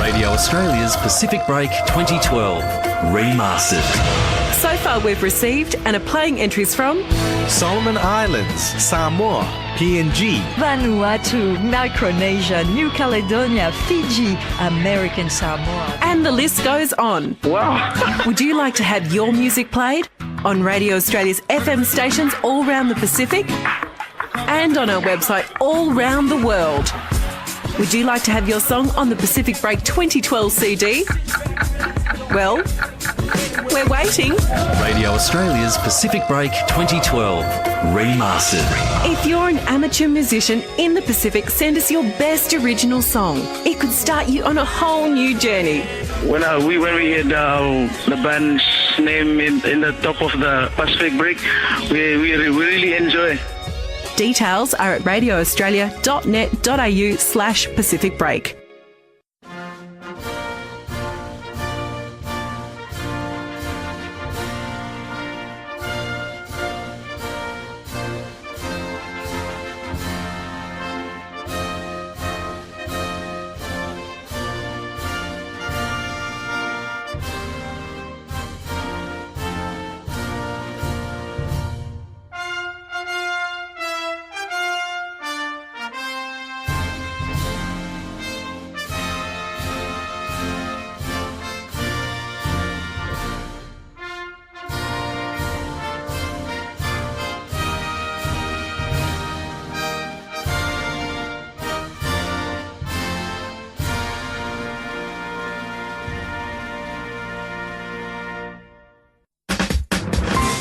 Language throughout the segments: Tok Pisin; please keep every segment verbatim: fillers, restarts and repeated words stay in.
Radio Australia's Pacific Break twenty twelve, remastered. So far, we've received and are playing entries from Solomon Islands, Samoa, P N G, Vanuatu, Micronesia, New Caledonia, Fiji, American Samoa. And the list goes on. Wow. Would you like to have your music played on Radio Australia's F M stations all round the Pacific? And on our website all round the world. Would you like to have your song on the Pacific Break twenty twelve C D? Well, we're waiting. Radio Australia's Pacific Break twenty twelve, remastered. If you're an amateur musician in the Pacific, send us your best original song. It could start you on a whole new journey. When uh, we when we heard uh, the band's name in, in the top of the Pacific Break, we we, re- we really enjoy. Details are at radioaustralia.net.au/pacificbreak.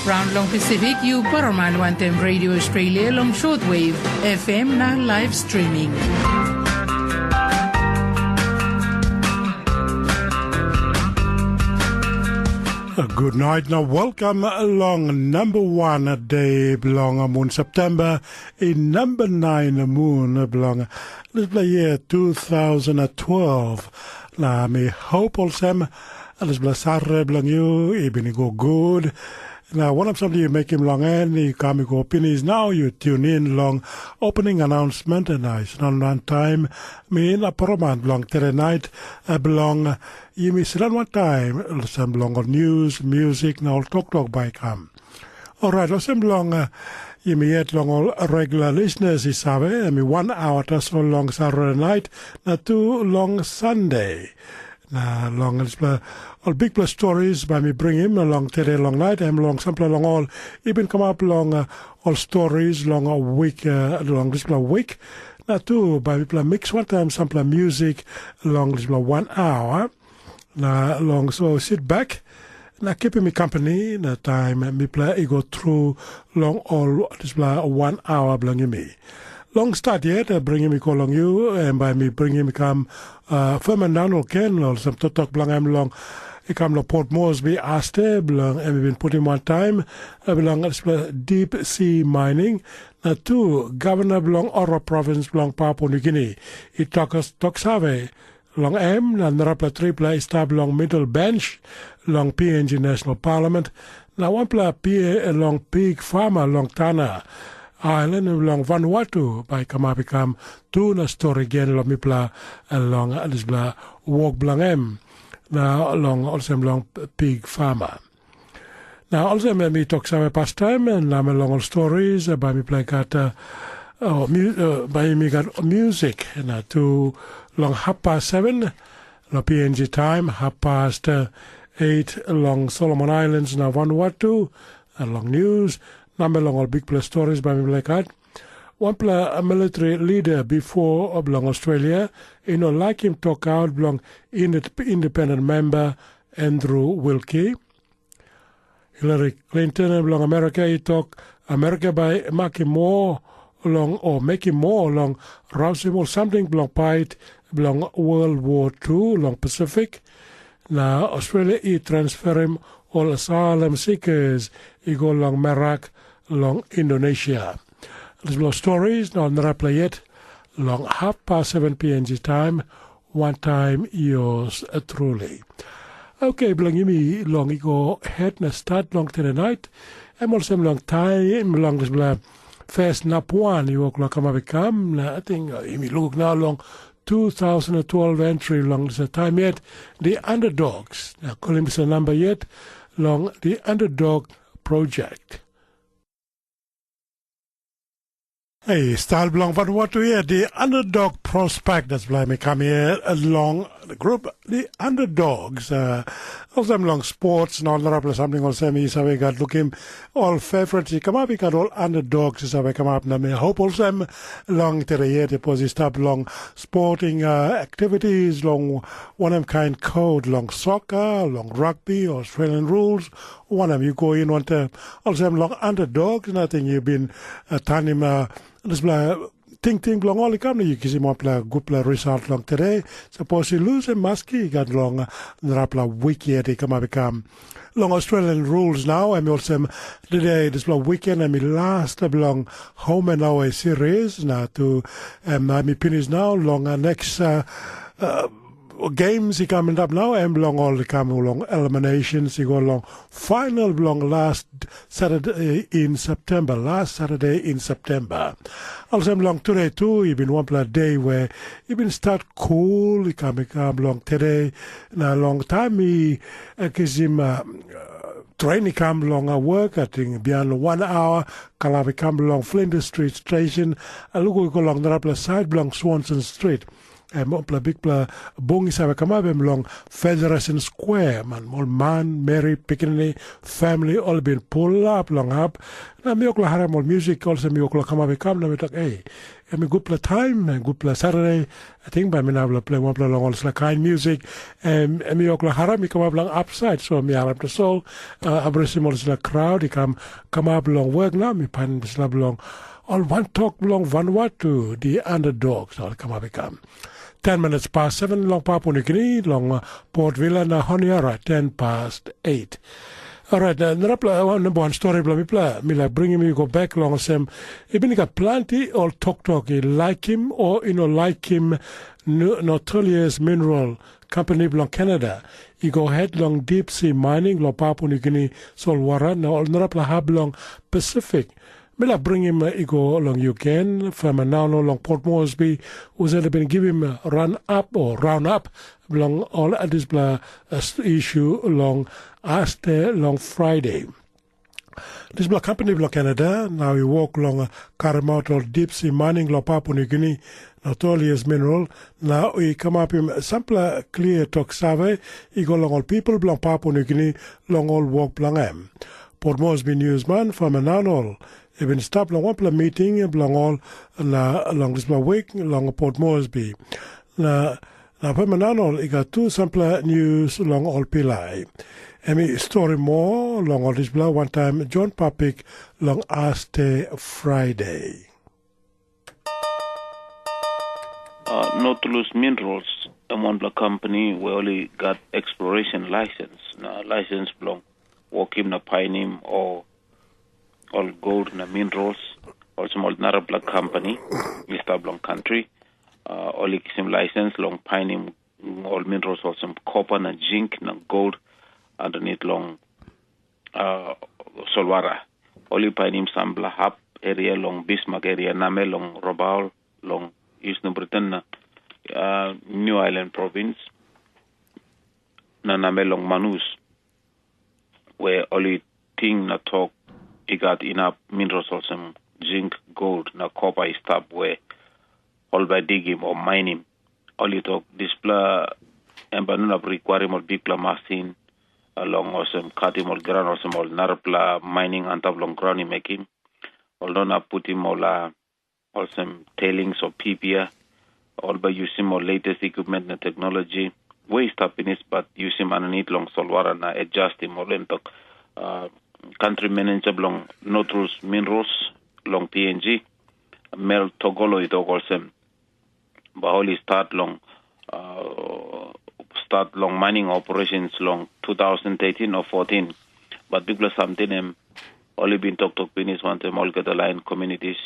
Raun long Pasifik, yu poroman wantaim Radio Australia long shortwave, F M na live streaming. Good night na welcome long number one day bilong mun September i number nine moon bilong dispela year two thousand twelve. Na mi hope olsem dispela sare bilong yu i bin i go gut. Na wanem samting yu mekim long en i kam i go pinis, nau yu tune in long opening announcement, na i sanap wantaim mi na poroman bilong tere nait bilong yumi sindaun wantaim olsem bilong ol news, music na ol toktok bai i kam. Orait, olsem bilong uh, yumi yet long ol regular listeners i save, em i wan aua tasol long Saturday night na tu long Sunday. Na long dispela ol bikpela stories bai mi bringim long tere long nait, em long sampela long ol i bin kamap long uh, ol stories long a wik, uh, long dispela wik. Na tu bai mipela mix wantaim sampela music long dispela wan aua. Na long so sit back na kipim mi company na taim mipela i go tru long ol dispela wan aua bilong yumi. Long stat yet, bringim i go long yu, em bai mi bringim i kam uh, Furman Donald Ken, olsem toktok bilong em long i kam long Port Moresby aste bilong em i bin putim wantaim uh, bilong dispela deep sea mining. Na tu, gavana bilong Ora provins bilong Papua Nugini i tokas toksave long em na narapela tripela i stap long middle bench long P N G National Parliament, na wanpela pia long pig farmer long Tana Island long Vanuatu bai kamap i kam tu na stori gen long mipela long dispela wok bilong em na long olsem long pig farmer. Na olsem em i tok save pastaim, na me long ol stories, bai mipela i gat uh, oh, mu, uh, bai mi gat music na tu long happas seven long P N G time, happas uh, eight long Solomon Islands na Vanuatu, uh, long news, na me long ol bikpela stories bai mipela i gat. Wanpela military leader before bilong Australia i no laikim tokaut bilong independent member Andrew Wilkie. Hillary Clinton bilong Amerika i tok Amerika bai makim moa long o mekim moa long rausim ol samting bilong pait bilong World War two long Pasifik, na Australia i transferim ol asylum seekers i go long Merak long Indonesia. Dispela stories na ol narapela yet long happas seven P N G time, wantaim yours truly. Oke, bilong yumi long i go het na stat long tene nait, em olsem long taim long dispela fes nap wan i wok long kamap i kam, na ating yumi luk nau long two thousand twelve entry long the time yet, the underdogs. Now, call him the number yet, long the underdog project. Hey, style belong Vanuatu here, the underdog prospect that's blaming come here along the group, the underdogs. Uh, also, long sports, no, not something also, me, so we got looking all favorites. He come up, he got all underdogs, so we come up. Now, me hope also long today here, the posi stop long sporting uh, activities, long one of kind code, long soccer, long rugby, Australian rules, one of you go in one time. Also, long underdogs, nothing you've been uh, time uh, this bla ting ting belong all i kam na yu kisim wanpela gutpela result long today. Sapos i lose, maski i gat long narapela wik yet i kamap i kam. Long Australian rules nau, em i olsem, today, dispela weekend, em i last bilong home and away series, na tu, em, em i pinis nau long uh, next uh, uh, games i kam endap nau, em bilong ol i kam long eliminations, i go long final bilong last Saturday in September, last Saturday in September. Olsem long today tu, i bin wanpela day where i bin start cool, i kam i kam long today, na long time i uh, kisim uh, train i kam long uh, work, I think bian one hour, kalap i kam long Flinders Street Station, uh, luku i go long narapela side bilong Swanson Street. Em wanpela bikpela bung i save kamap em long Federation Square, man, ol man, meri, pikinini, family, ol bin pulap long hap. Na mi okla harim ol music, olsem mi okla kamap i kam, na mi tok, ei, em i gutpela taim, em gutpela Saturday, I think bai mi na playim wanpela long olsela kain music, em, em i okla harim i kamap long upside, so mi harim tasol, uh, abrisim olsela crowd i kam, kamap long work na, mi painim dispela bilong ol wantok bilong Vanuatu, the underdogs, ol kamap i kam. Ten minutes past seven long Papua New Guinea, long uh, Port Vila na Honiara, ten past eight. Alright, uh, narapela uh, number one story bilong mipela, mi laik bringim yu go back long olsem, i bin i gat planti ol toktok i laikim o i no laikim no- notorious mineral company bilong Canada i go het long deep sea mining long Papua New Guinea solwara na ol narapela hap bilong Pacific. Mi laik bringim uh, i go long yu gen, Fama Nauno long Port Moresby, husat i bin givim uh, run up o round up bilong ol uh, dispela uh, issue long aste long Friday. Dispela company bilong Canada nau i wok long uh, karim out ol deep sea mining long Papua New Guinea notorious mineral, na i kamapim sampela klia tok save i go long ol people bilong Papua New Guinea long ol wok bilong em. Port Moresby newsman Fama Nanol i bin stap long wanpela meeting bilong ol na long dispela wik long Port Moresby. Na na Fama Nanol i gat tu sampela news long ol pilai. Em i stori moa long ol dispela wantaim John Papik long aste Friday. Uh, Nautilus Minerals em wanpela company where ol i gat exploration license. Na license bilong wokim na painim o ol gold na minerals, olsem ol narapela company i stap long country. Uh, ol i kisim license long painim ol minerals olsem copper na zinc na gold underneath long uh, solwara. Ol i painim sampela hap area long Bismarck area, name long Rabaul, long East New Britain na uh, New Island province, na name long Manus, where ol i ting na tok i gat inap minerals olsem zinc, gold na copper i stap where ol bai digim o mainim. Ol i tok dispela em bai no inap rikwarim ol bikpela masin long olsem katim ol graun olsem ol narapela mining antap long graun i mekim. Ol no inap putim ol uh, olsem tailings o pipia. Ol bai yusim ol latest equipment na teknologi we i stap pinis, but yusim aninit long solwara na adjustim ol, em tok. Uh, country manager bilong Notrus Minerals long P N G, Mel Togolo, i tok olsem, bai ol i start long uh, start long mining operations long two thousand thirteen or fourteen. But bikpela samting em ol i bin toktok pinis wantaim olgeta lain communities,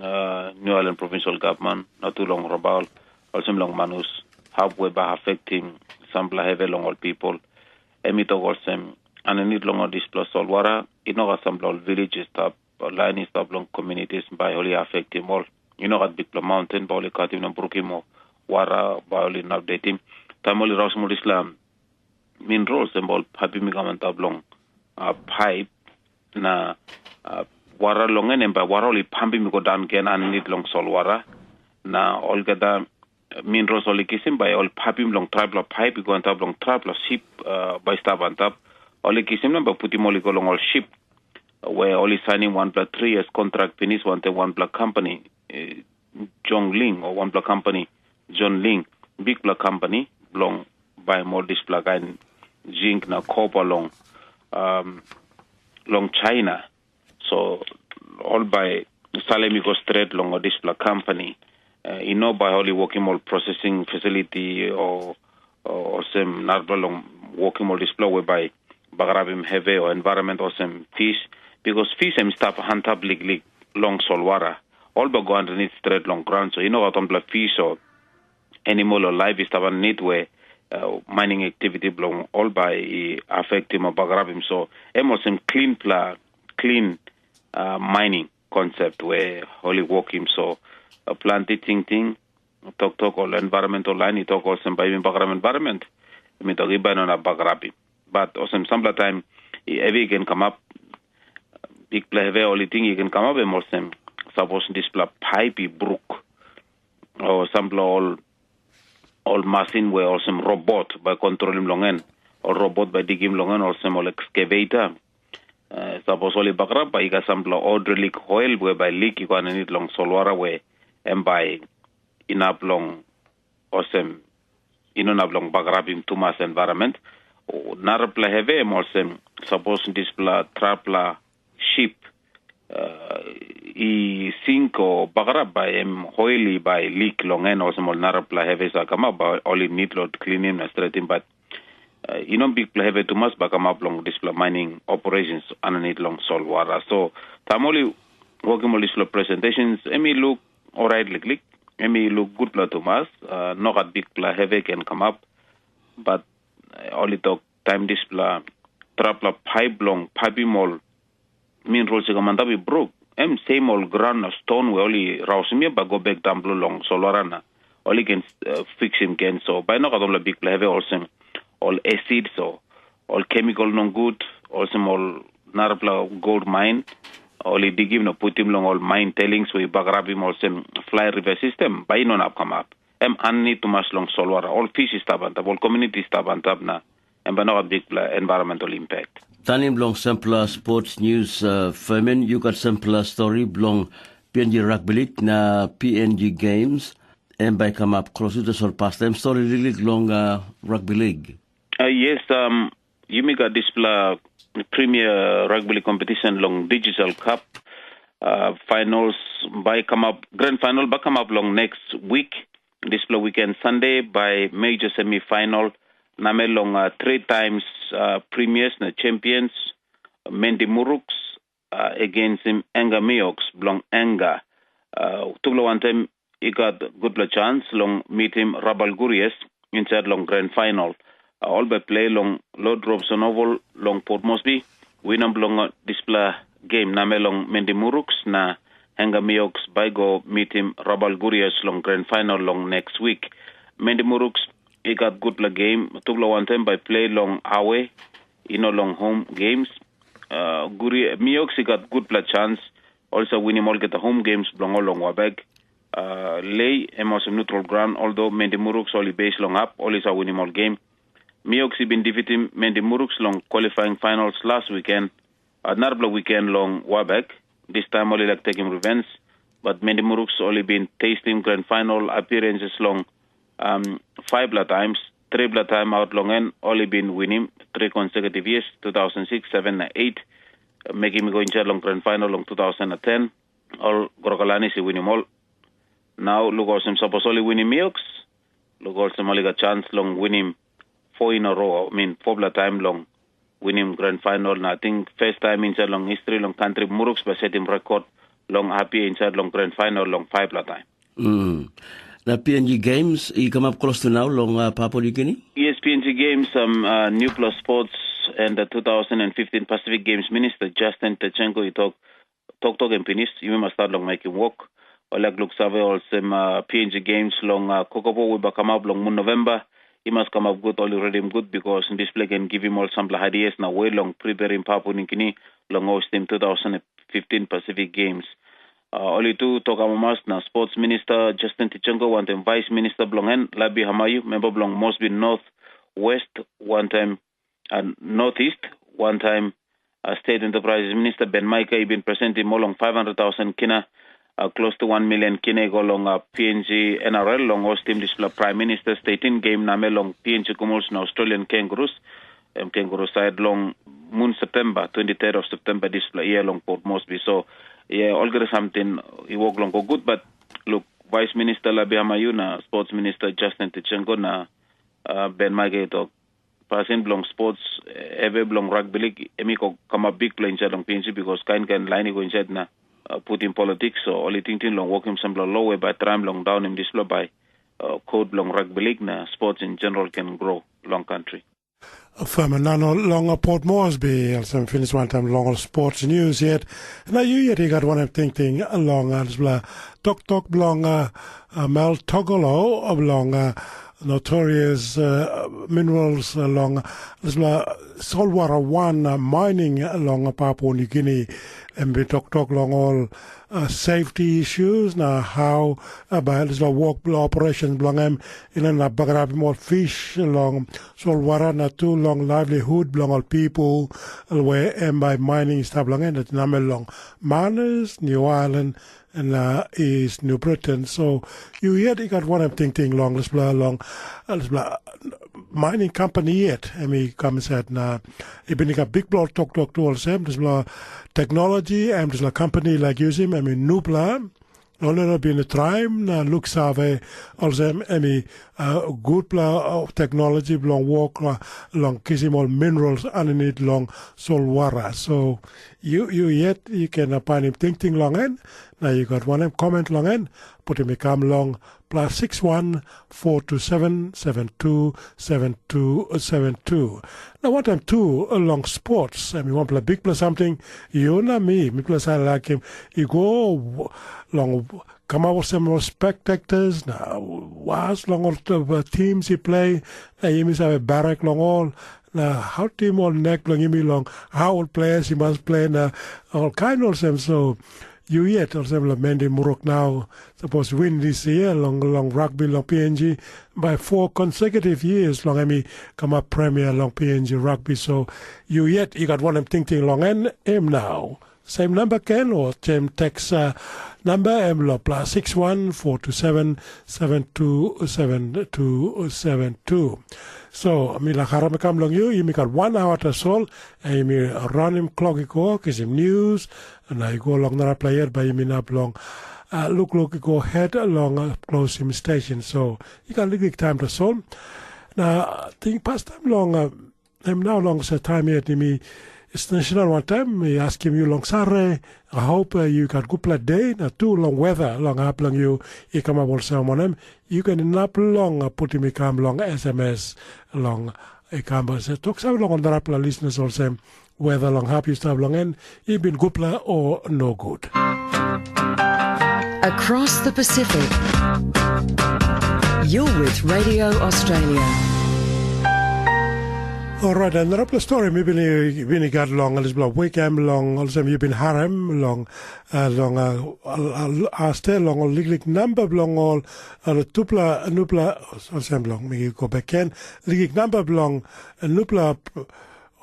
uh, New Island Provincial Government, na tu long Rabaul, olsem long Manus, hap we bai affecting sampela heavy long ol people. Em i tok olsem, aninit long ol dispela solwara, i no gat sampela ol village i stap, ol lain i stap long communities, bai ol i affectim ol. I no gat bikpela mountain, bai ol i katim na brukim ol, wara bai ol i no updatim. Taim ol i rausim ol dispela minerals em ol paipim i kam antap long uh, paip na uh, wara long en em bai wara ol i pampim i go daun gen aninit long solwara. Na olgeta minerals ol i kisim bai ol paipim long traipela paip i go antap long traipela sip uh, bai stap antap. Ol i kisim na bai putim ol i go long ol sip we ol i sainim wanpela tri years kontrak pinis wantaim wanpela company eh, Jongling o wanpela company John Ling, bikpela company bilong baim ol dispela kain zinc na copper long um, long China. So ol bai salim i go stret long ol dispela company. Uh, i no bai ol i wokim ol processing facility o olsem narapela long wokim ol dispela we bai bagarapim hevi o environment olsem fish, because fish em stap antap liklik long solwara. Ol bai go aninit stret long graun, so i no gat wanpela fish o animal o laip i stap aninit we uh, mining activity bilong ol bai i affectim o bagarapim. So em olsem clean pla clean uh, mining concept we ol i wokim. So uh, planti tingting toktok ol environmental lain i tok olsem bai mi bagarap environment, mi tok i bai no na bagarapim. But olsem sampela taim hevi i ken kamap, bikpela hevi ol i ting i ken kamap em olsem, sapos dispela paip i bruk o sampela ol ol masin we olsem robot bai kontrolim long en, ol robot bai digim long en olsem ol excavator. Uh, sapos ol i bagarap bai i gat sampela odrilik oil we bai lik i go aninit long solwara we em bai inap long olsem i no inap long bagarapim tumas environment. Narapela hevi em olsem, sapos dispela trapela sip uh, i sink o bagarap bai em oil i bai lik long en olsem ol narapela hevi sa kamap bai ol i nit long klinim na stretim, but uh, i no bikpela hevi tumas bai kamap long dispela mining operations aninit long solwara. So taim ol i wokim ol dispela presentations em i luk orait liklik, em i luk gutpela tumas, uh, nogat bikpela hevi ken kamap, but uh, ol i tok taim dispela trapela paip bilong paipim ol minerals i kam antap i bruk, em sem ol graun na ston we ol i rausim ya bai go bek dampela long solwara na ol i ken uh, fiksim gen. So bai no gat ol bikpela hevi olsem ol acid so ol kemikal nogut olsem ol narapela gold mine ol i digim na putim long ol mine tailings we i bagarapim olsem fly river system bai i no inap kamap. Em aninit tumas long solwara, ol fish i stap antap, ol community i stap antap na em bai no gat bikpela environmental impact. Tanim bilong sampela sports news uh, Femin, yu gat sampela stori bilong P N G Rugby League na P N G Games, em bai kamap klostu tasol pastaim stori liklik long uh, Rugby League. Uh, yes, um, yumi gat dispela Premier Rugby League competition long Digital Cup uh, finals bai kamap, grand final bai kamap long next week, dispela weekend Sunday bai major semi final, namel long uh, three times uh, premiers na champions, Mendi Muruks uh, against him Enga Mioks bilong Enga. Uh, tupela wantaim i gat gutpela chans long mitim Rabal Guries insait long grand final. Uh, ol bai play long Lord Robson Oval long Port Moresby. Winam bilong uh, dispela game namel long Mendi Muruks na Enga Mioks bai go mitim Rabal Guries long grand final long next week. Mendi Muruks i gat gutpela game, tupela wantaim bai play long awe, i no long home games. Uh, Guri, Mioks i gat gutpela chans, ol sa winim olgeta home games bilong ol long Wabek. Uh, Lei, em olsem neutral ground, although Mendi Muruks ol i base long up, ol i sa winim ol game. Mioks i bin defeatim Mendi Muruks long qualifying finals last weekend, uh, narapela weekend long Wabek. This time ol i like taking revenge, but Mendi Muruks ol i bin tastim grand final appearances long um, five times, three time out long en, ol i bin winim three consecutive years, two thousand six, seven na eight, mekim i go inside long grand final long two thousand ten, ol Grokalanis i winim ol. Now look olsem sapos ol i winim Mioks, look olsem ol i gat chance long winim four in a row, I mean, four time long winim grand final na I think first time inside long history long country Muruks by setting record long appear inside long grand final long five time. Mm. Na P N G Games i kamap klostu nau long uh, Papua New Guinea? Yes, P N G Games, um, uh, New Plus Sports and the two thousand fifteen Pacific Games Minister Justin Tachenko i tok toktok em pinis, yumi mas start long mekim wok. Ol laik luksave olsem uh, P N G Games long uh, Kokopo we bai kamap long mun November, i mas kamap gut, ol i redim gut, because dispela i ken givim ol sampela ideas na we long preparim Papua New Guinea long hostim two thousand fifteen Pacific Games. Uh, ol i tu tok amamas na Sports Minister Justin Tichenko wantaim Vice Minister bilong en, Labi Hamayu, member bilong Mosby North West, wantaim uh, Northeast, wantaim uh, State Enterprises Minister Ben Maika i bin presentim ol long five hundred thousand kina, uh, close to one million kina i go long uh, P N G N R L long hostim dispela Prime Minister State in game namel long P N G Kumuls na Australian Kangaroos, em Kangaroo side long mun September, twenty-third of September dispela year long Port Moresby. So, yeah, olgeta samting i wok long go gut, but look, Vice Minister Labi Hamayu na Sports Minister Justin Tichenko na uh, Ben Maika i tok, pasin bilong sports, hevi bilong rugby league, em i go kamap bikpela insait long P N G, because kain kain lain i go insait na uh, putim politiks, so ol i tingting long wokim sampela lo we bai traim long daunim dispela bai uh, kot bilong rugby league na sports in general can grow long country. Firm nano long Port Moresby, also finis wantaim long sports news yet. Na yu yet i gat wanem tingting long uh, dispela toktok bilong uh, uh, Mel Togolo bilong uh, notorious uh, minerals uh, long dispela solwara wan uh, mining long Papua New Guinea. Em bin toktok long ol uh, safety issues na how uh, bai dispela wok bilong operation bilong em i no inap bagarapim ol fish long solwara na tu long livelihood bilong ol people we em bai mining i stap long en, namel long Manus, New Ireland, na East New Britain. So yu yet i gat wanem tingting long dispela long uh, dispela mining company yet em i kam insait na i bin i gat bikpela ol toktok tu olsem dispela teknologi em dispela company i laik yusim em i nupela. Ol i no bin traim na luksave olsem em i uh, gutpela uh, teknologi bilong wok uh, long kisim ol minerals aninit long solwara. So yu, yu yet yu ken uh, painim tingting long en, na yu gat wanem comment long en, putim i kam long plus six one four two seven seven two seven two seven two. Na wantaim tu long sports, em i wanpela bikpela samting, yu na mi, mipela save laikim i go long kamap olsem ol spectators na was long ol teams i play, na yumi save barak long ol, na hautim ol nek bilong yumi long how ol players i mas play na ol kain olsem. So yu yet olsem long Mendi Muruk nau, sapos win dis year long, long rugby long P N G, by four consecutive years long em i kamap premier long P N G rugby. So yu yet i gat wanem tingting long en, em nau. Sem namba ken o sem teks uh, namba em lo plus six one four two seven seven two seven two seven two. So mi laik harim i kam long yu, yumi gat wan aua tasol, na yumi ranim klok i go, kisim nius, na i go long narapela yet bai yumi inap long uh, lukluk i go het long uh, klosim station. So i gat liklik taim tasol. Na ting pastaim long uh, em nau long sa taim yet mi national wantaim mi askim yu long sare, I hope uh, you got gutpela day na tu long weather long hap long you i kamap olsem wanem, you can inap long uh, putim i kam long S M S long i kam se tok sa long narapela listeners olsem weather long hap you stap long en i bin gutpela o no good. Across the Pacific, you're with Radio Australia. Alright, and narapela story mi bin bin i gat long dispela weekend long olsem you bin harem long uh, long uh, aste long ol liklik namba bilong ol uh, tupela nupela olsem long mi go beken liklik namba bilong uh, nupela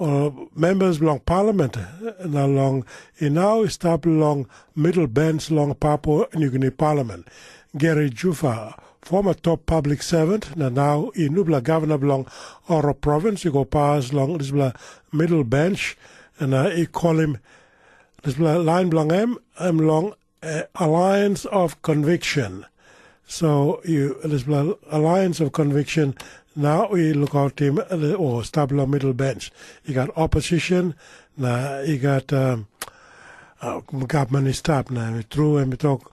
uh, members bilong parliament na long i nau i stap long middle bench long Papua New Guinea Parliament. Gary Jufa, former top public servant na nau i nupela gavana bilong Oro Province i go pas long dispela middle bench na i kolim dispela lain bilong em em long uh, alliance of conviction. So you, dispela alliance of conviction now we look out him uh, or stap long middle bench. You got opposition, na you got um, Gavman i stap na em i tru em i tok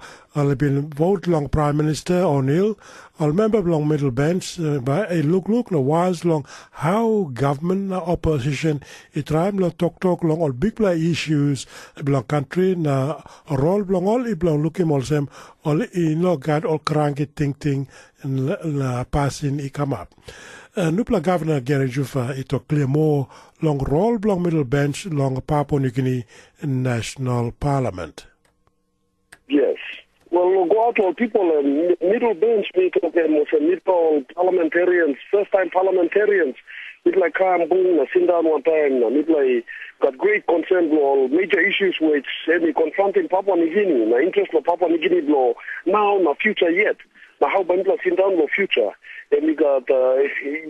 ol i bin vot long Praim Minista O'Neill, ol memba bilong Middle Bench bai i lukluk na was long hau gavman na oposisen i traim long toktok long ol bikpela issues bilong kantri na rol bilong ol i bilong lukim olsem ol i no gat ol kranki tingting na pasin i kamap. Nupela Gavman Gary Jufa i tok klia moa long rol bilong Middle Bench long Papua Nugini National Parliament. Yes. Well, go out to people and middle bench mi tok em olsem mipela ol parliamentarians, first time parliamentarians, mipela i kam bung na sindaun wantaim na mipela i got great concern bilong ol major issues which em i confronting Papua New Guinea na interest bilong Papua New Guinea bilong now na future yet. Na how bai mipela sindaun long future? Em i gat uh,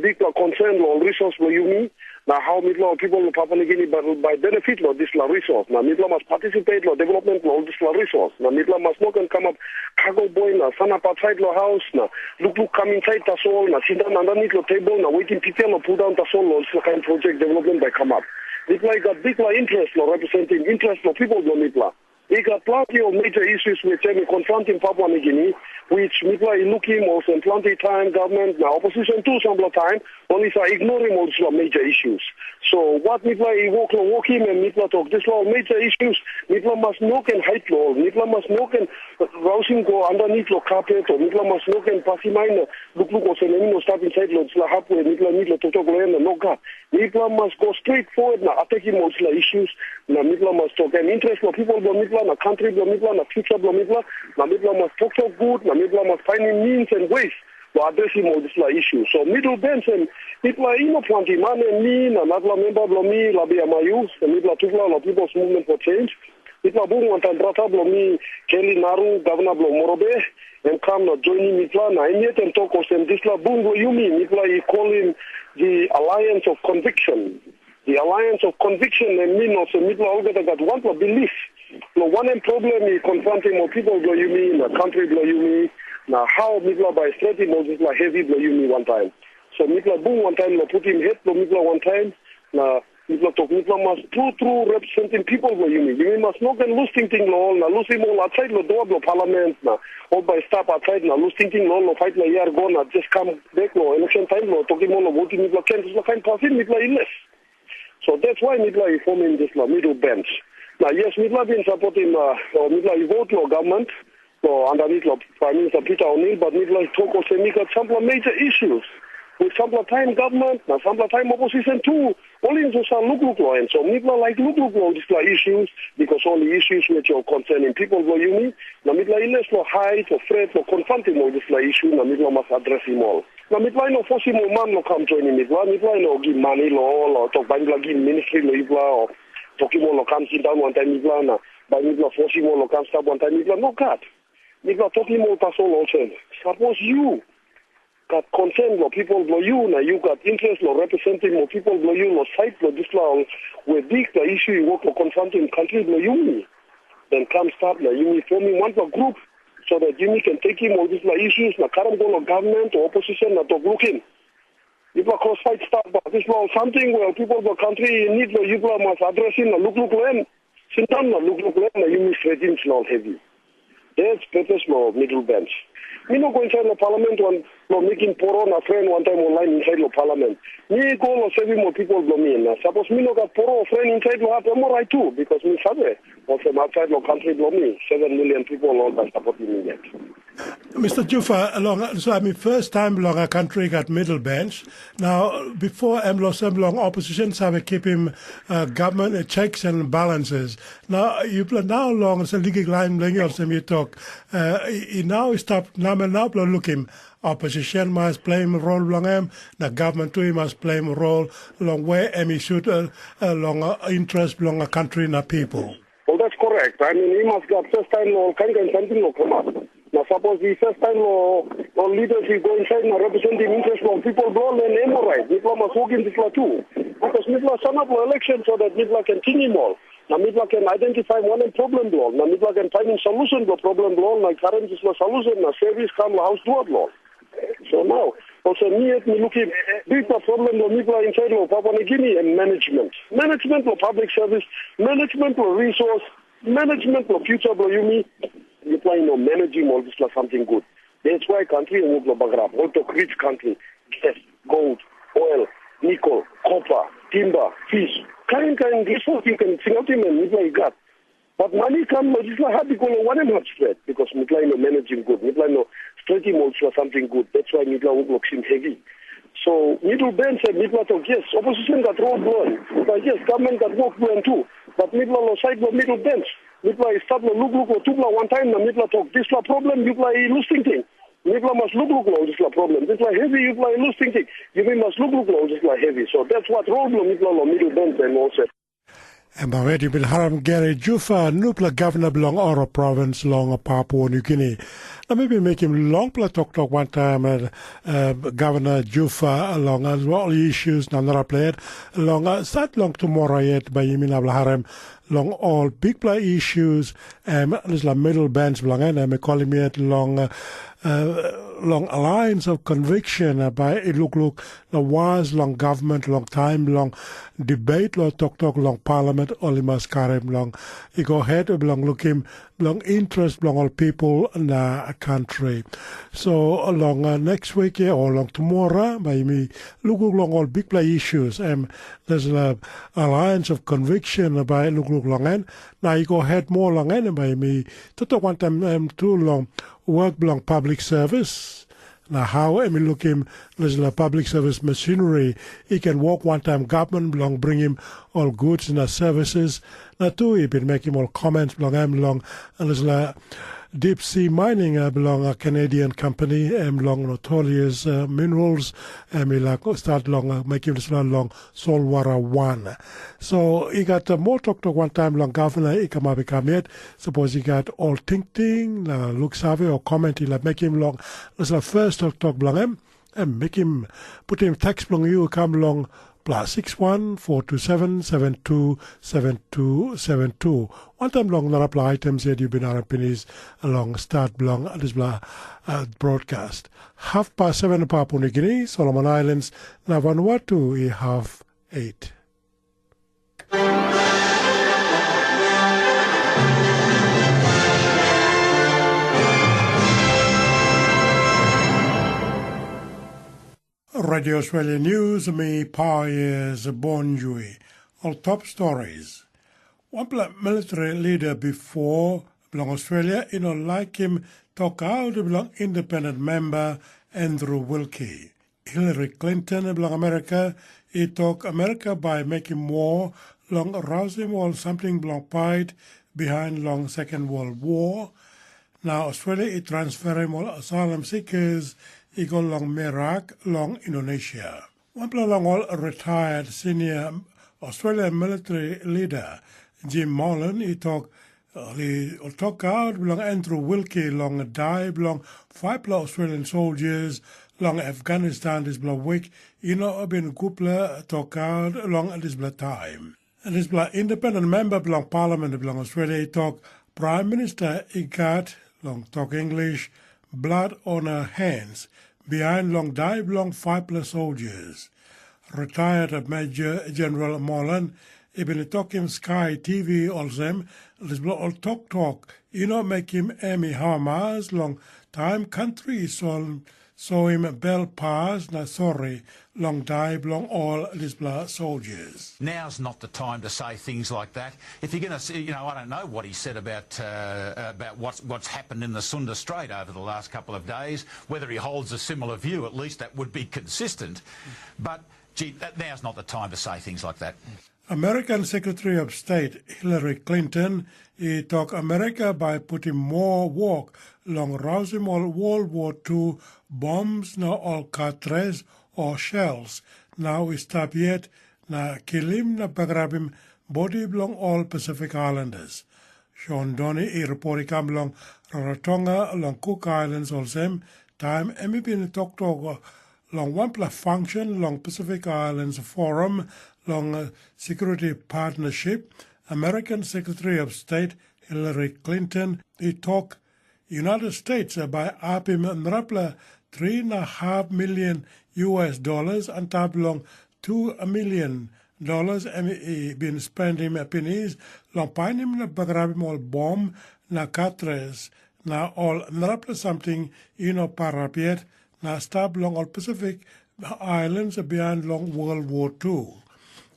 bikpela concern long resource bilong yumi. Na how mipela ol people long Papua New Guinea bai, bai benefit long dispela resource? Na mipela mas participate long development long ol dispela resource. Na mipela mas no ken kamap kago boy na sanap outside long haus na lukluk kam inside tasol na sindaun underneath long table na waiting pipia long pull down tasol long dispela kain project development bai kamap. Mipela i gat bikpela interest long representing interest long people bilong mipela. I gat planti ol major issues which em i confronting Papua New Guinea, which mipela i lukim olsem planti taim government na opposition tu sampela taim ol i sa ignorim ol dispela major issues. So wat mipela i wok long wokim em mipela tok dispela ol major issues mipela mas no ken hait long ol, mipela mas no ken rausim go andanit long kapet o mipela mas no ken pasim ai na lukluk olsem em i no stap insait long dispela hap we mipela nid long toktok long em na nogat. Mipela mas go stret forward na atekim ol dispela issues, na mipela mas tok em interes bilong pipel bilong mipela, na kantri bilong mipela, na future bilong mipela, na mipela mas toktok gut, na mipela mas painim means and ways long adresim ol dispela issues. So middle bench em mipela i no planti man, em mi na narapela memba bilong mi, Labia Mayu, na mipela tupela long People's Movement for Change. Mipela bung wantaim brata bilong mi, Keli Naru, gavana bilong Morobe, em kam na joinim mipela, na em yet em tok olsem, dispela bung bilong yumi, mipela i kolim the Alliance of Conviction. The Alliance of Conviction em min olsem mipela olgeta gat wanpela bilip long wanem problem i konfrontim ol pipel bilong yumi na kantri bilong yumi, na hau mipela bai stretim ol dispela hevi bilong yumi wantaim. So mipela bung wantaim long putim het bilong mipela wantaim, na mipela tok mipela mas tru tru representim pipel bilong yumi. Yumi mas no ken lus tingting long ol na lusim ol ausait long dua bilong palament, na ol bai i stap ausait na lus tingting long ol long faipela yia go na jes kam bek long elekshen taim long tokim ol long votim mipela ken. Dispela kain pasin mipela i les. So that's why mipela i fomim dispela middle bench. Na yes, mipela bin sapotim, uh, o mipela i vot long gavman, long andanit long Prime Minister Peter O'Neill, but mipela i tok olsem i gat sampela major issues. With sampela taim gavman, na sampela taim opposition tu, ol i no sa lukluk long en. So mipela laik lukluk long dispela issues, because ol i issues which ol concerning people bilong yumi, na mipela i les long hait o fret long konfrontim ol dispela issue, na mipela mas adresim ol. Na mipela i no fosim ol man long kam joinim mipela, mipela i no givim mani long ol, o tok bai mipela givim ministri long yupela, o tokim ol long kam sindaun wantaim mipela, na bai mipela fosim ol long kam stap wantaim mipela. Nogat. Mipela tokim ol tasol olsem, sapos yu gat konsen long pipel bilong yu, na yu gat interes long representim ol pipel bilong yu long sait bilong dispela ol we bikpela isu i wok long konfrontim kantri bilong yumi, then kam stap na yumi fomim wanpela grup, so that yumi ken tekim ol dispela issues na karim go long gavman o opposition na tok, lukim, yupela kros pait stap, but dispela ol samting we ol pipel bilong kantri i nid long yupela mas adresim na lukluk long em, sindaun na lukluk long em na yumi stretim dispela ol hevi. That's purpose long middle bench. Mi no go insait long palament wan long mekim poro na fren wantaim ol lain insait long palament. Mi go long sevim ol pipel bilong mi, na sapos mi no gat poro o fren insait long hap, em orait tu, bikos mi save olsem ausait long kantri bilong mi, seven million pipel ol bai sapotim mi yet. Mista Jufa, long, so I mean, first time long a country got middle bench. Now, before em long some long opposition save keep him uh, government uh, checks and balances. Now, you play now long so ligi line bling or some you talk. Uh, i now stop now and now lo look him. Opposition must play him role long him. The government too must play him role long where em he should uh, uh, long uh, interest long a country and a people. Well, that's correct. I mean, he must got first time lo kain kain something lo come up. Na sapos i first time lo lo leaders i go inside na representing interest lo people blo, then em alright. Mipela mas wokim dispela tu. Because mipela sanap lo election so that mipela can tingim ol. Na mipela can identify wanem problem blo, na mipela can finding solution blo problem blo, na karim dispela solution na service kam lo haus dua blo. So now, olsem mi yet mi lukim bikpela problem lo mipela inside lo Papua New Guinea em management. Management lo public service, management lo resource, Management bilong future bilong yumi, yupela i no managim ol dispela samting gut. That's why country em wok lo bagarap. Ol tok rich country, gas, gold, oil, nickel, copper, timber, fish. Kain kain resource you can singautim em mipela i gat. But mani kam lo dispela hap i go lo wanem hap stret? Because mipela i no managim gut. Mipela i no stretim ol dispela samting gut. That's why mipela wok lo kisim hevi. So middle bench em mipela tok yes, opposition gat rol bilong en. But yes, government gat wok bilong en tu. But mipela lo side lo middle bench, mipela i stap lo lukluk lo tupela wantaim na mipela tok dispela problem yupela i lus tingting. Mipela mas lukluk lo dispela problem. Dispela hevi yupela i lus tingting. Yumi mas lukluk lo dispela hevi. So that's what role bilong mipela lo middle bench em olsem. Em awet yupela harim Gary Jufa, nupela gavana bilong Oro provins long Papua Nugini. Na mi bin mekim longpela toktok wantaim uh, uh, gavana Jufa long uh, ol issues na narapela yet long uh, sat long tumora yet bai yumi na harim long ol bikpela issues em dispela middle bench bilong en em i kolim yet long uh, uh, long alliance of conviction uh, bai i lukluk na was long government long taim long debate long toktok long parliament ol i mas karim long i go het bilong lukim bilong interest bilong ol people na country. So long uh, next week here or long tomorrow bai mi lukluk long ol bikpela issues em there's a alliance of conviction bai lukluk long en na i go het more long en bai mi toto wantam em tu long work bilong public service. Na hau em i lukim dispela public service machinery i ken wok wantaim gavman bilong bringim ol guds na services, na tu i bin mekim ol comments bilong em long dispela deep sea mining uh, bilong a Canadian company em long notorious uh, minerals em i laik start long uh, mekim dispela long solwara wan. So i gat uh, more toktok wantaim long gavana i kamap i kam yet, sapos i gat ol tingting na luksave o comment i laik mekim long dispela first toktok bilong em, em mekim putim teks bilong yu i kam long plus six one four two seven seven two seven two seven two. Wantaim long narapela items yet yu bin harim pinis long start bilong dispela uh, broadcast. Half past seven Papua New Guinea, Solomon Islands, na Vanuatu i half eight. Radio Australia News, mi Pau is Bonjui. All top stories. Wanpela military leader before bilong Australia i no laikim tokaut bilong independent member Andrew Wilkie. Hillary Clinton bilong Amerika i tok Amerika bai mekim moa long rausim ol samting bilong pait bihain long Second World War. Na Australia i transferim ol asylum seekers i go long Merak long Indonesia. Wanpela long ol retired senior Australian military leader Jim Mullen i tok ol i ol tokaut bilong Andrew Wilkie long dai bilong faipela Australian soldiers long Afghanistan dispela wik i no bin gutpela tokaut long dispela taim. Dispela independent member bilong parliament bilong Australia i tok Prime Minister i gat long tok English blood on her hands bihain long dai bilong faipela soldiers. Retired Major General Molan i bin tokim Sky T V olsem dispela ol toktok i no mekim em i hamas long taim kantri i sol soim bel pas na sori long dai bilong ol dispela soldiers. Now's not the time to say things like that. If you're going to, you know, I don't know what he said about uh, about what's what's happened in the Sunda Strait over the last couple of days. Whether he holds a similar view, at least that would be consistent. But gee, that, now's not the time to say things like that. American Secretary of State Hillary Clinton i tok Amerika bai putim moa wok long rausim ol World War two bombs na ol katres o shells nau i stap yet na kilim na bagarapim bodi bilong ol Pacific Islanders. Sean Donny i ripot i kam long Rarotonga long Cook Islands olsem, taim em i bin toktok long wanpela function long Pacific Islands Forum long Security Partnership, American Secretary of State Hillary Clinton i tok United States bai apim narapela three and a half million U S dollars antap long two million dollars em i bin spendim pinis long painim na bagarapim ol bom na katres na ol narapela samting i no parap yet na stap long ol Pacific Islands bihain long World War two.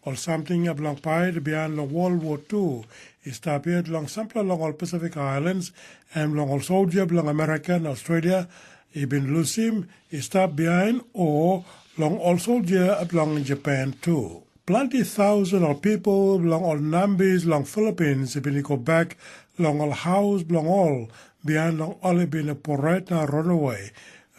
Ol samting bilong pait bihain long World War two i stap yet long sampela long ol Pacific Islands, em long ol soldia bilong Amerika na Australia i bin lusim i stap bihain, o long ol soldia bilong Japan tu. Planti tausen ol pipel bilong ol nambis long Filipins i bin i go bek long ol haus bilong ol bihain long ol i bin operate na ranawe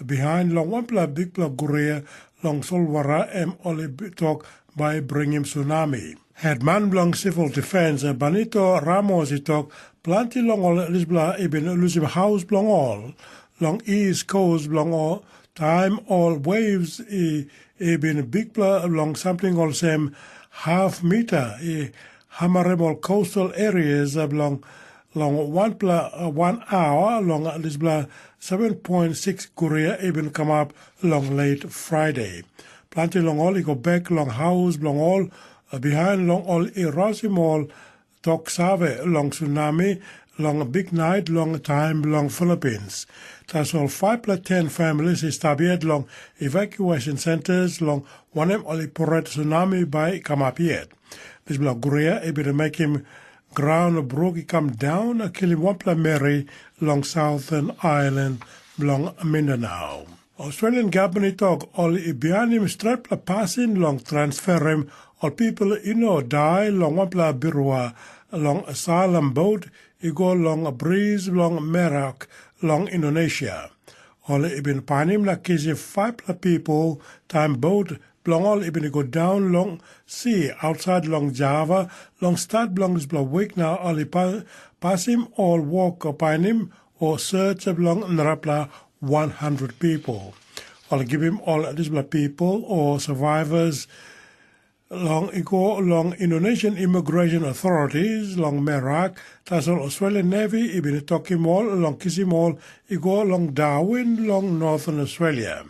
bihain long wanpela bikpela guria long solwara em ol i tok bai i bringim tsunami. Hetman bilong Sivil Difens, Benito Ramos, i tok planti long ol dispela i bin lusim haus bilong ol long East Coast bilong ol, taim ol waves i, i bin bikpela long samting olsem half mita i hamarim ol coastal areas bilong long wanpela wan aua long dispela seven point six guria i bin kamap long late Friday. Planti long ol i go bek long haus bilong ol bihain long ol i rausim ol tok save long tsunami long biknait long taim bilong Filipins. Tasol faipela ten families i stap yet long evacuation centers long wanem ol i pret tsunami bai i kamap yet. Dispela guria i bin mekim graun bruk i kam daun na kilim wanpela meri long Southern Island bilong Mindanao. Australian gavman i tok ol i bihainim stretpela pasin long transferim ol pipel i no dai long wanpela birua long salam bot i go long bris bilong Merak long Indonesia. Ol i bin painim na kisim faipela pipel taim bot bilong ol i bin i go daun long si ausait long Java long stat bilong dispela wik na ol i pasim ol wok painim o search bilong narapela one hundred pipel. Ol i givim ol dispela pipel o survivors long i go long Indonesian Immigration Authorities long Merak, tasol Australian Navy i bin tokim ol long kisim ol i go long Darwin long Northern Australia.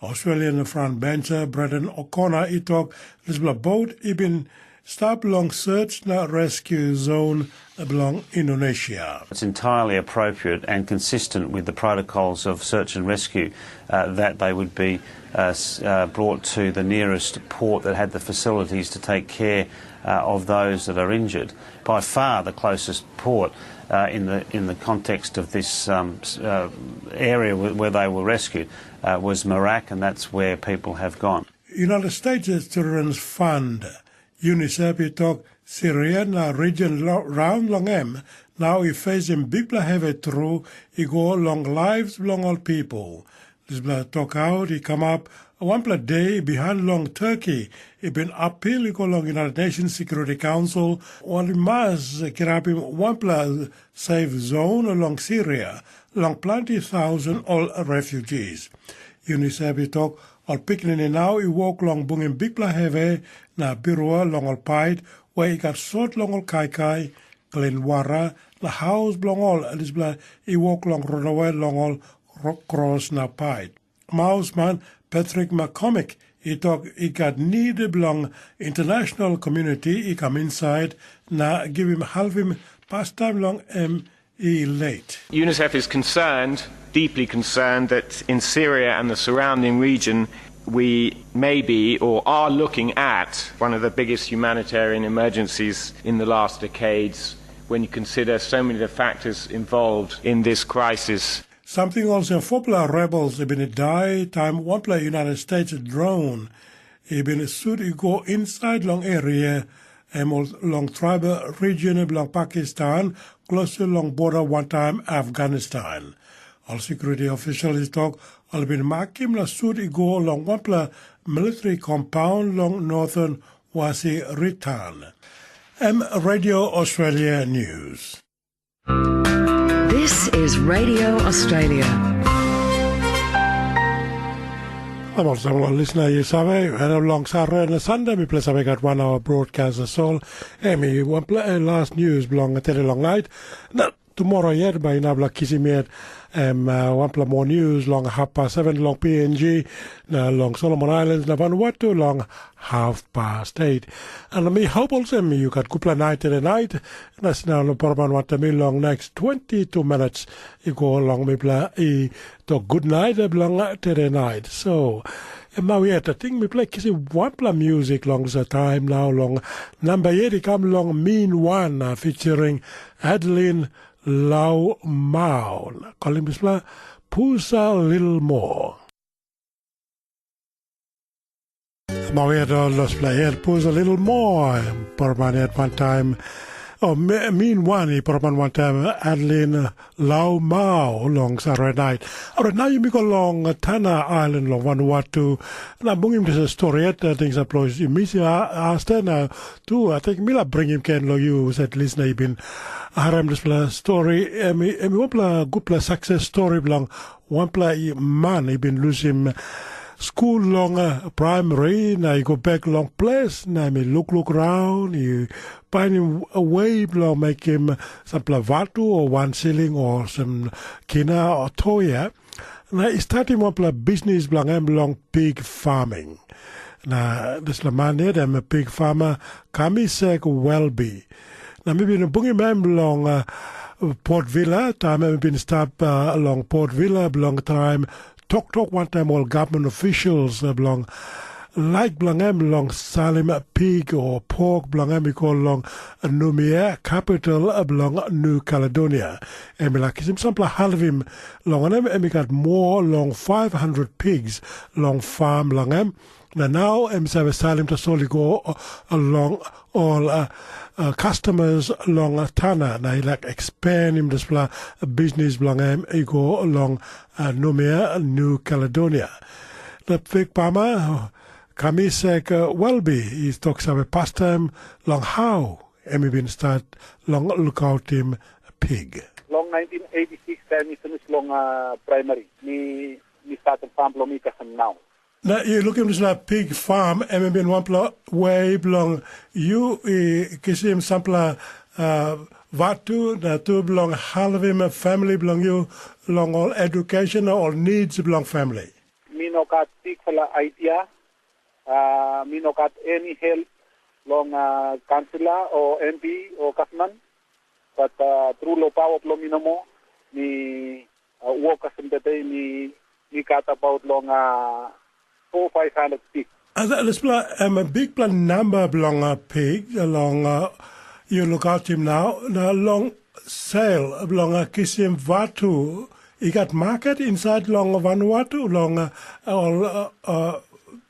Australian Front Bencher Brendan O'Connor i tok dispela bot i bin stap long search na rescue zone bilong Indonesia. It's entirely appropriate and consistent with the protocols of search and rescue uh, that they would be uh, uh, brought to the nearest port that had the facilities to take care uh, of those that are injured. By far the closest port uh, in the in the context of this um, uh, area where they were rescued uh, was Merak, and that's where people have gone. United States Children's Fund, UNICEF, i tok Siria na region raun long em nau i fesim bikpela hevi tru i go long laip bilong ol pipel. Dispela tokaut i kamap wanpela de bihain long Turkey i bin apil i go long United Nations Security Council, ol i mas kirapim wanpela safe zone long Siria long planti tausen ol refugees. UNICEF i tok ol pikinini nau i wok long bungim bikpela hevi na birua long ol pait we i gat sot long ol kaikai, klin wara, na haus bilong ol dispela i wok long ranawe long ol kros na pait. Mausman Patrick McCormick i tok i gat nid bilong international community i kam insait na givim helpim pastaim long em i late. UNICEF is concerned, deeply concerned, that in Syria and the surrounding region, we may be or are looking at one of the biggest humanitarian emergencies in the last decades when you consider so many of the factors involved in this crisis. Samting olsem fopela rebels i bin i dai taim wanpela United States drone i bin sut i go insait long eria em long tribal region bilong Pakistan, klostu long border wantaim Afghanistan. Ol security official i tok ol bin makim na sut i go long wanpela military compound long northern Wasi Ritan. Em Radio Australia News. This is Radio Australia. Em olsem ol listener yu save, en long Saturday na Sunday mi ples ave gat one hour broadcast as all. Em i wanpela last news bilong tele long night. Na tumora yet bai inap long kisim yet em uh, wanpela moa nius long hafpas seven long P N G, na long Solomon Islands na Vanuatu long hafpas eight. Na mi hop olsem yu gat gutpela nait tere nait, na sinau long poroman wantaim mi long next twenty-two minutes i go long mipela i tok gutnait bilong tere nait. So, em nau yet, ating mipela i kisim wanpela musik long sa taim nau long namba eight i kam long Min Wan uh, featuring Adeline Lau Mao. Kolim dispela Pusa Lil Mo. Mawet ol dispela el pus a little more. Poroman yet wantaim. O min wan i poroman wantaim Adeline Lau Mao long Saturday night. Orait nau yumi go long Tana Island long Vanuatu. Na bungim dispela stori yet, ating saplos yu misi aste na tu, ating mi la bringim ken long yu set listener i bin harim dispela stori, em i em i wanpela gutpela success story bilong wanpela i- man i bin lusim skul long uh, primary na i go bek long ples na em i lukluk raun, i painim we bilong mekim sampela vatu o wan siling o sem kina o toia, na i statim wanpela bisnis bilong em long pig farming. Na dispela man yet em pig farmer Kamisek Welby. Na mi bin bungim em long uh, Port Vila, taim em bin stap uh, long Port Vila bilong traim toktok wantaim ol gavman ofisials uh, bilong laik bilong em long salim pig o pok bilong em i go long Numia, kapital bilong New Caledonia. Em i laik kisim sampela halvim, long wanem, em i gat moa long five hundred pigs long fam bilong em, na nau em i save salim tasol i go uh, long ol uh, uh, customers long uh, Tana, na i laik expand im dispela bisnis bilong em i go long uh, Numia, New Caledonia. Na fik pama, Kamisek uh, Welby i tok save pastaim long hau em i bin stat long lukautim pig. Long nineteen eighty-six taim mi pinis long uh, primary, mi mi statim fam bilong mi kasem nau. Na yu lukim dispela pig farm, em i bin wanpela we bilong yu i kisim sampela uh, vatu na tu bilong halvim famili bilong yu long ol education na ol needs bilong famili. Mi no gat bikpela idea, uh, mi no gat any help long uh, kansila o M P o gavman. But uh, tru long pawa bilong mi nomo, mi uh, wok kasem tete mi mi gat abaut long uh, four five hundred pig. Dispela em bikpela namba bilong uh, pig long uh, yu lukautim nau, na long sel bilong uh, kisim vatu, i gat maket insait long Vanuatu long uh, ol uh, uh,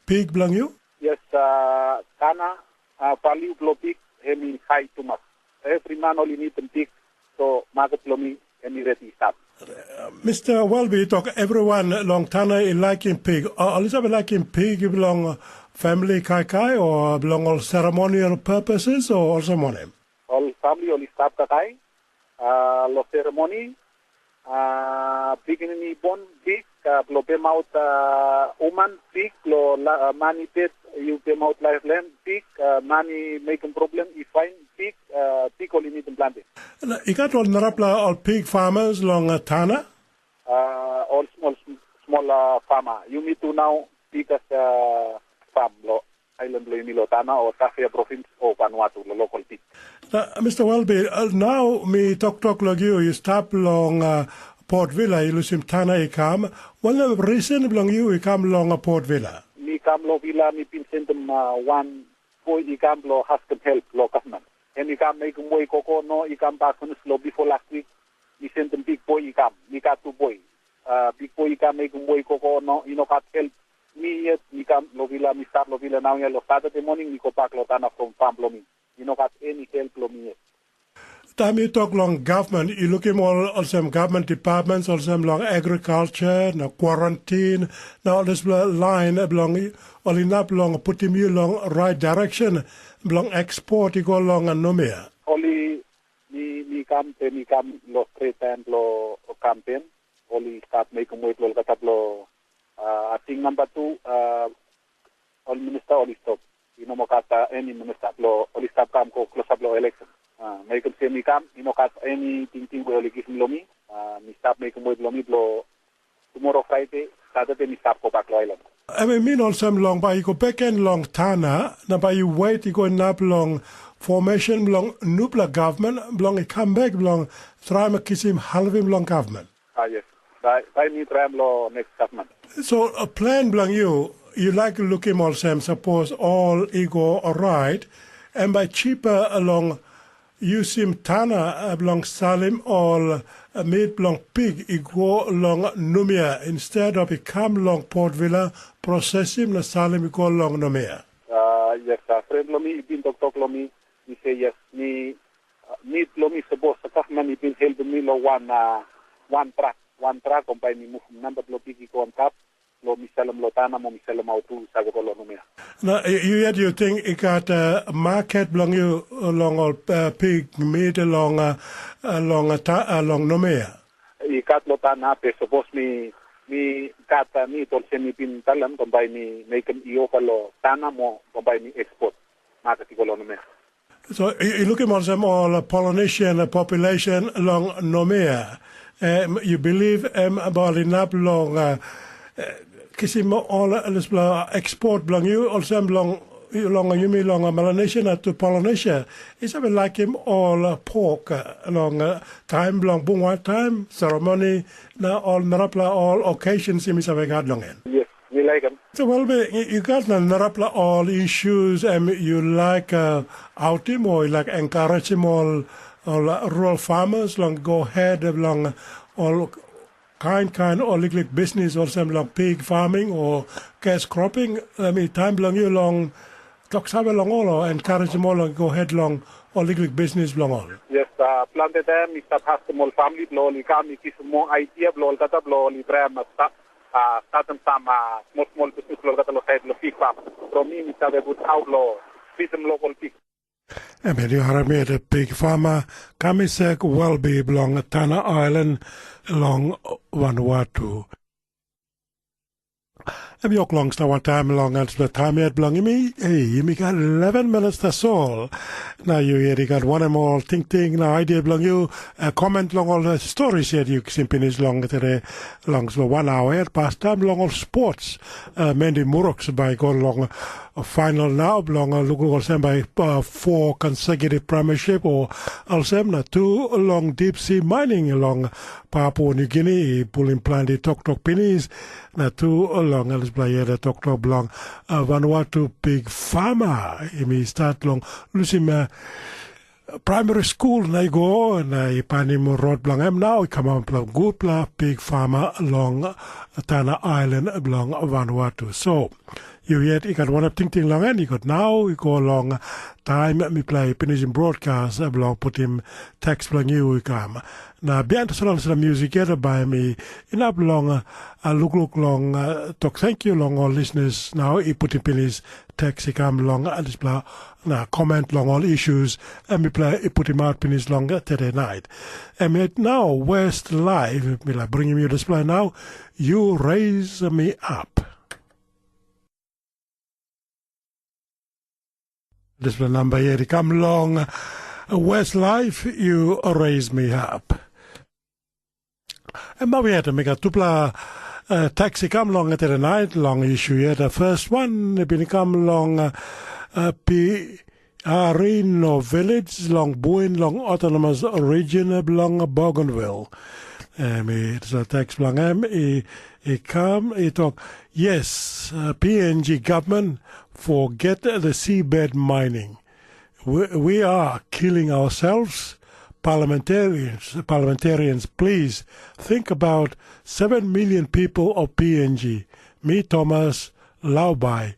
pig bilong yu? Yes, uh, Tana, uh, valiu bilong pig em i hai tumas. Every man ol i nidim pig, so maket bilong mi em i redi i stap. Mister Welby i tok everyone long Tana i laikim pig. Ol i save laikim pig bilong family kaikai o bilong ol ceremonial purposes o olsem wanem? Ol family ol i stap kaikai, uh, long ceremony, uh, pikinini bon pig, uh, bilong pemaut uh, uman pig, bilong uh, man i pet yu pemaut laif long em pig, uh, man i mekim problem i fain pig, uh, pig ol i nidim planti. I gat ol narapela ol pig farmers long uh, Tana? Uh, ol smol smol uh, farmer. Yumi tu nau biggest uh, farm lo ailan bilong yumi lo Tana o Tafea provins o Vanuatu lo lokal pik. Na, Mister Welby, uh, nau mi toktok long yu, yu stap long uh, Port Vila, yu lusim Tana i kam. Wanem risen bilong yu i kam long uh, Port Vila? Mi kam long Vila, mi bin sendim uh, wan boi i kam long askim help long gavman. Em i kam mekim boi koko, no, i kam bak pinis long bipo las wik. Mi sendim bik boi i kam, mi gat tu boi. Uh, bik boi i kam mekim boi koko, no, i no gat help. Mi yet mi kam long vila, mi stap long vila nau ya long Saturday morning mi go bak long Tana from farm bilong mi. I no gat eni help long mi yet. Taim yu tok long gavman, yu lukim ol olsem gavman departments olsem long agriculture na quarantine na ol dispela lain bilong ol inap long putim yu long rait direction bilong eksport i go long Numia. Ol i mi mi kam pe mi kam long stret taim bilong kampen, ol i stap mekim wet long olgeta bilong uh, ating namba tu uh, ol minista ol i stop. I no moa gat uh, eni minista bilong ol i stap kam go klosa bilong election. Ah, mekim sem i kam, i no gat eni tingting we ol i givim long mi. Ah, mi stap mekim wet long mi bilong tumora Friday, Saturday mi stap go bak long ailan. Em i min olsem long bai i go beken long Tana, na bai i wet i go inap long formation bilong nupela gavman bilong i kam bek bilong traim kisim halvim long gavman. Ah, yes. Bai, bai mi traim long next gavman. So, a plan bilong yu, yu laik lukim olsem, sapos ol i go orait, em bai chipa long yusim Tana, eh, bilong salim ol, eh, mit bilong pik i go long Numia, instead of i kam long Port Vila, prosesim na salim i go long Numia. Ah, yes, ah, pren long mi, i bin toktok long mi, mi se yes, mi, ah, mit long mi sapos, ah, gavman i bin helpim mi long wan, ah, wan trak, wan trak, om bai mi mufim namba bilong pik i go antap, long mi salim long Tana, mo mi salim aut tu, save go long Numia. Na yu yet yu ting i gat, eh, maket bilong yu long ol, eh, pik mit long, eh, long, eh, ta, eh, long Numia? I gat long Tana, pe sapos mi, mi gat, eh, mit olsem mi bin talem, kom bai mi mekim i ofa long Tana, mo kom bai mi ekspot, maket i go long Numia. So, yu, yu lukim olsem ol Polynesian population long Nomea. Em, yu bilip em bai inap long, eh, kisim ol dispela ekspot bilong yu, olsem long, long yumi long Melanesia na tu Polinesia. I save laikim ol pok, eh, long, eh, taim bilong bungwa taim, seremoni, na ol narapela ol occasions yumi save gat long en. Yes, mi laikim. So, well, be, yu, yu gat na narapela ol issues em yu laik, uh, autim o yu laik encouragim ol, ol rural farmers long go ahead long ol kain kain ol liklik bisnis olsem long pig farming o cash cropping, em i taim bilong yu long tok save long ol o encouragim ol long go ahead long ol liklik bisnis bilong ol. Yes, uh, planti taim mi stap askim ol famili bilong ol i kam i kisim moa aidia bilong olgeta bilong ol i traim uh, sta, uh, statim sam uh, smol smol bisnis bilong olgeta long sait bilong pig fam. From mi mi save gut hau bilong fisim lokal pig. Em yu harim yet pig fama Kamisek Welby bilong Tana Ailan long Vanuatu. Em yok long stawa taim long anspela taim yet bilong yumi, ei, yumi gat eleven minutes tasol. Na yu yet i gat wanem ol tingting na idea bilong yu, uh, comment long ol uh, stories yet yu kisim pinis long tere long so one hour yet pastaim long ol sports. Uh, Mendi Muroks bai go long uh, final now bilong uh, lukluk olsem bai uh, four consecutive premiership o olsem na tu long deep sea mining long Papua New Guinea i pulim planti toktok pinis. Na tu long dispela yet toktok bilong uh, Vanuatu pig fama em i start long lusim uh, primary school na i go na i painim rot bilong em nau i kamap long gutpela pig fama long Tana Ailan bilong Vanuatu. So yu yet i gat wanap tingting long en i gat nau i go long taim mipela i pinisim broadcast bilong putim teks bilong yu i kam. Na bihain tasol olsem musik yet bai mi inap long uh, lukluk long uh, tok thank you long ol listeners nau i putim pinis teks i kam long uh, dispela na comment long ol issues em mipela i putim out pinis long uh, today night. Em yet now West Live mi la bringim you dispela now you raise me up. Dispela namba yet i kam long Westlife, you raise me up. Em mau yet, mi gat tupela uh, taxi kam long ete night long issue yet. The first one, i bin kam long uh, uh, Pi Arino Village long buin long autonomous region bilong Bougainville. Em i sa teks bilong em i, i kam i tok, yes, uh, P N G government forget the seabed mining. We, we are killing ourselves. Parliamentarians, parliamentarians, please think about seven million people of P N G. Me, Thomas Laubai,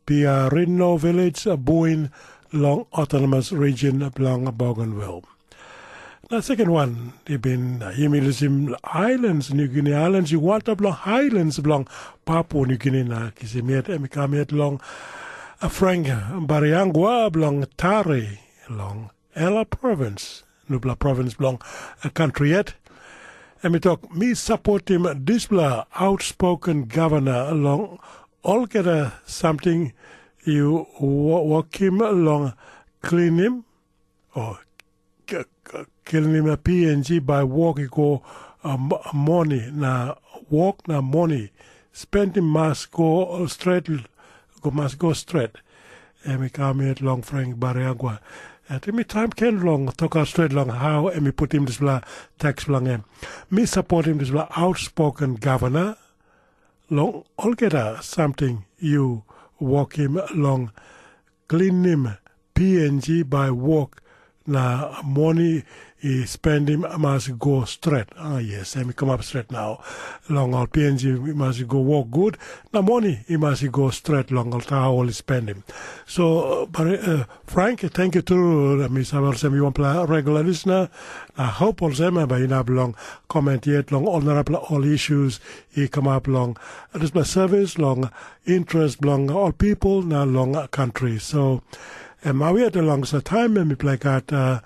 Pia Rino Village, a buin long autonomous region bilong Bougainville. Na second one, i bin uh, yumi lusim islands, New Guinea Islands, i wantaim long islands bilong Papua New Guinea na kisim yet em i kam yet long uh, Frank Bariangua bilong Tare long Ela Province, nupela province bilong uh, country yet. Em i tok, mi supportim dispela outspoken governor long olgeta samting yu wokim long klinim o k- k- kilinim a P N G bai wok i go uh, moni na wok na moni spendim mas go stret go mas go stret. Em i kam yet long Frank Bariagua. Ating mi taim ken long tokaut stret long hau em i putim dispela teks bilong em. Mi sapotim dispela outspoken gavana long olgeta samting yu wokim long klinim P N G bai wok na moni i spendim mas go stret. Ah, yes, em i kamap stret nau. Long ol P N G i mas i go wok gut, na moni i mas i go stret long ol tau ol i spendim. So, uh, Frank, thank you tru, mi save olsem yu wanpela regular listener. I hope olsem, uh, bai inap long comment yet long ol narapela ol issues i kamap long dispela service, long interest bilong ol people na long country. So, em awiat long sa taim em mipela i gat uh,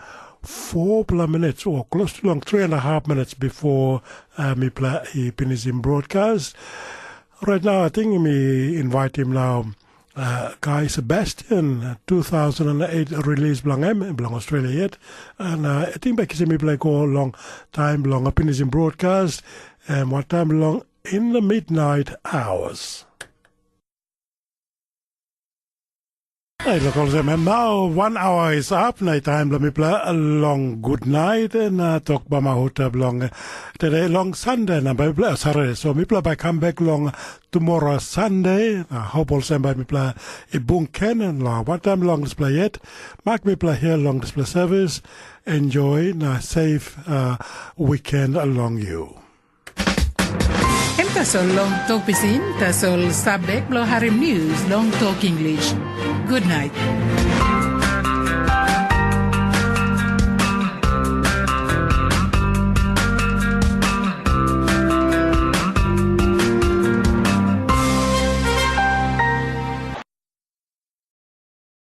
fourpela minutes o close to long three and a half minutes before uh, mipela i pinisim broadcast. Right now, I think mi invite him now. Uh, Guy Sebastian, two thousand eight release bilong em, bilong Australia yet. And uh, I think bai kisim mipela i go long time bilong pinisim broadcast. And what time long in the midnight hours. Hey, look, olsem, and now one hour is up, na time bla mipla long good night, na talk ba ma huta blong today long Sunday, na ba mipla, sorry, so mipla by come back long tomorrow Sunday, na hope olsem ba mipla i bung ken, and long what time long display yet, mark mipla here long display service, enjoy, na safe uh, weekend along you. Em tasol long tok pisin, tasol stap bek bilong harim news long tok English. Good night.